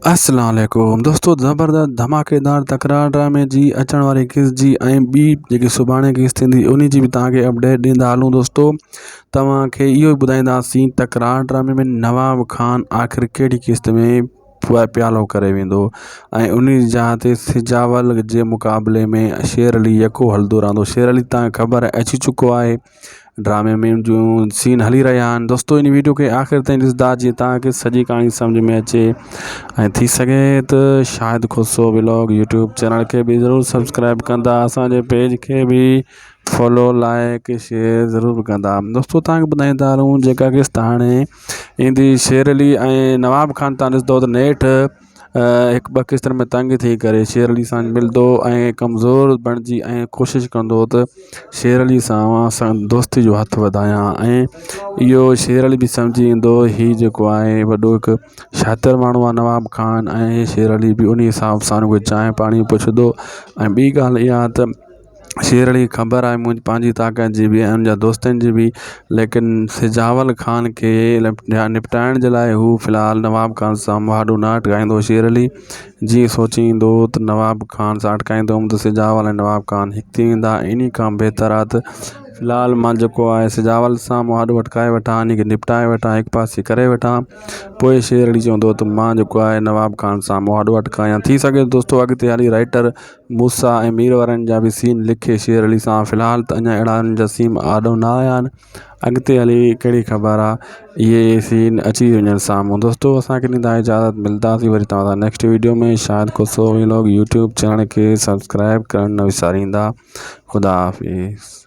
السلام عليڪم دوستو زبردست ڌماڪيدار تڪرار ڊرامي جي اچڻ واري قسط جي ۽ ٻي جيڪي سڀاڻي قسط ٿيندي انهي جي به توهان کي اپڊيٽ ڏيندا هلون دوستو توهان کي اهو ٻڌائينداسين تڪرار ڊرامي ۾ نواب خان آخر ڪهڙي قسط ۾ پيالو ڪري ويندو ۽ انهي جي جاء تي سجاول جي مقابلي ۾ شير علي يڪو هلندو رهندو شير علي توهان کي خبر اچي چڪو آهي ڊرامي ۾ جون سين هلي رهيا آهن دوستو ان ويڊيو کي آخر تائين ڏسندا جيئن توهان کي سڄي ڪهاڻي سمجھ ۾ اچي ۽ ٿي سگهي ته Shahid Khoso vlog YouTube channel کي به ضرور سبسڪرائب ڪندا اسانجي پيج کي به فالو لائڪ شيئر ضرور ڪندا دوستو توهان کي ٻڌائيندا هلون جيڪا قسط هاڻي ايندي شير علي ۽ نواب خان تان ڏسندو ته نيٺ هڪ ٻه قسطن ۾ تنگ ٿي ڪري شير علي سان ملندو ۽ ڪمزور بڻجي ۽ ڪوشش ڪندو ته شير علي سان سان دوستي جو هٿ وڌايان ۽ اهو شير علي به سمجهي ويندو هي جيڪو آهي وڏو هڪ شاطر ماڻهو آهي نواب خان ۽ شير علي به ان حساب سان ان کي چانهه پاڻي پڇندو ۽ ٻي ڳالهه اها ته شير علي کي خبر آهي منهنجي پنهنجي طاقت جي به ۽ ان جا دوستن جي به ليڪن سجاول خان کي نپٽائڻ جي لاء هو في الحال نواب خان سان مهاڏو نه اٽڪائيندو شير علي جيئن سوچيندو ته نواب خان سان اٽڪائيندم ته سجاول ۽ نواب خان هڪ ٿي ويندا انهي کان بهتر آهي ته في الحال مان جيڪو آهي سجاول سان مهاڏو اٽڪائي وٺان انهي کي نپٽائي وٺان هڪ پاسي ڪري وٺان پوء شير علي چوندو ته مان جيڪو آهي نواب خان سان مهاڏو اٽڪايان ٿي سگهي ٿو دوستو اڳتي هلي رائيٽر موسيٰ ۽ مير وارن جا به سين لکي شير علي سان في الحال ته اڃا اهڙا انهن جا سين آڏو نه آيا آهن اڳتي هلي ڪهڙي خبر آهي اهي سين اچي وڃن سامهون دوستو اسانکي ڏيندا اجازت ملنداسين وري توهان سان next video ۾ Shahid Khusro vlog YouTube channel کي سبسڪرائب ڪرڻ نه وساريندا خدا حافظ.